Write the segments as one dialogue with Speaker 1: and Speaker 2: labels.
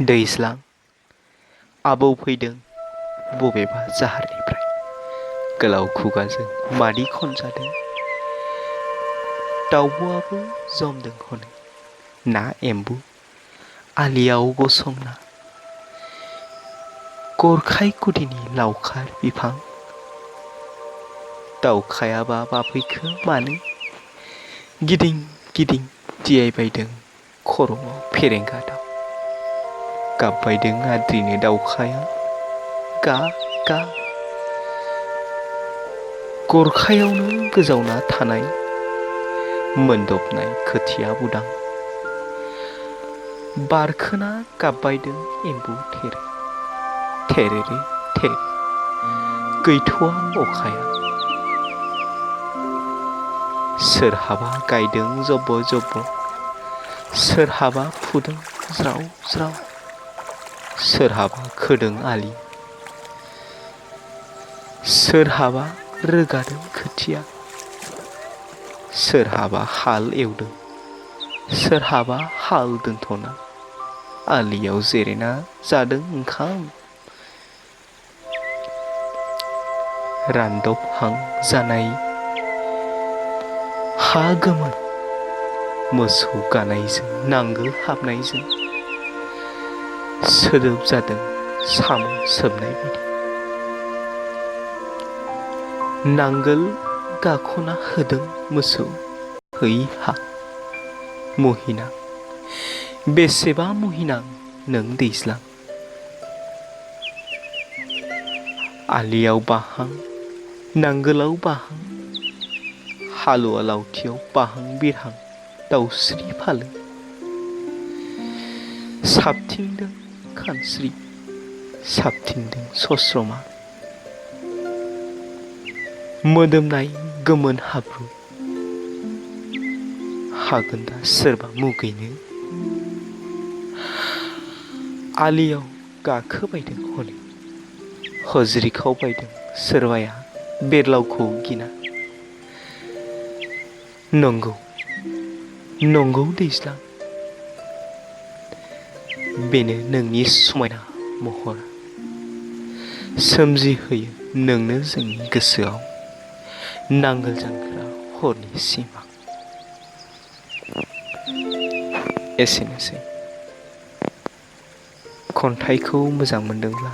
Speaker 1: दैज्लां आबौ फैदों बबेबा जाहारनिफ्राय गोलाव खुगाजों मादि खनजादों दाउब'आबो जमदों हनै ना एम्बु आलियाव गसंना गरखाय गुदिनि लावखार बिफां दाउखायाबा बाफैखो मानो गिदिं गिदिं दियायबायदों खर'आव फेरेंगा दाउ गाबबायदों आद्रिनो दाउखाया गा गा गरखायावनो गोजावना थानाय मोनदबनाय खोथिया बुदां बारखोना गाबबायदों एम्बु थेरे थेरेरे थेरे गैथ'वा अखाया सोरहाबा गायदों जब्ब' जब्ब' सोरहाबा फुदों ज्राव ज्राव सोरहाबा खोदों आलि सोरहाबा रोगादों खोथिया सोरहाबा हाल एवदों सोरहाबा हाल दोनथ'ना आलियाव जिरायना जादों ओंखाम रानदबहां जानाय हा गोमोन मोसौ गानायजों नांगोल हाबनायजों सोदोब जादों साम' सोबनाय बायदि नांगोल गाख'ना होदों मोसौ हैहा मुहिना बेसेबा मुहिनां नों दैज्लां आलियाव बाहां नांगोलाव बाहां हालुवा लावथियाव बाहां बिरहां दाउस्रि फालो साबथिंदों खानस्रि साबथिंदों सस्रमा मोदोमनाय गोमोन हाब्रु हागोन दा सोरबा मुगैनो आलियाव गाखोबायदों हनै हज्रिखावबायदों सोरबाया बेरलावखौ गिना नंगौ नंगौ दैज्लां बेनो नोंनि समायना महर सोमजिहोयो नोंनो जोंनि गोसोआव नांगोल जांख्रा हरनि सिमां एसेनोसै खन्थाइखौ मोजां मोनदोंब्ला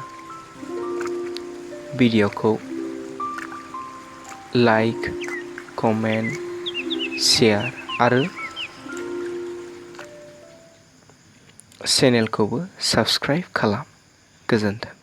Speaker 1: भिडिअ'खौ लाइक कमेन्ट शेयार आरो चेनेलखौबो साबस्क्राइब खालाम गोजोन्थों।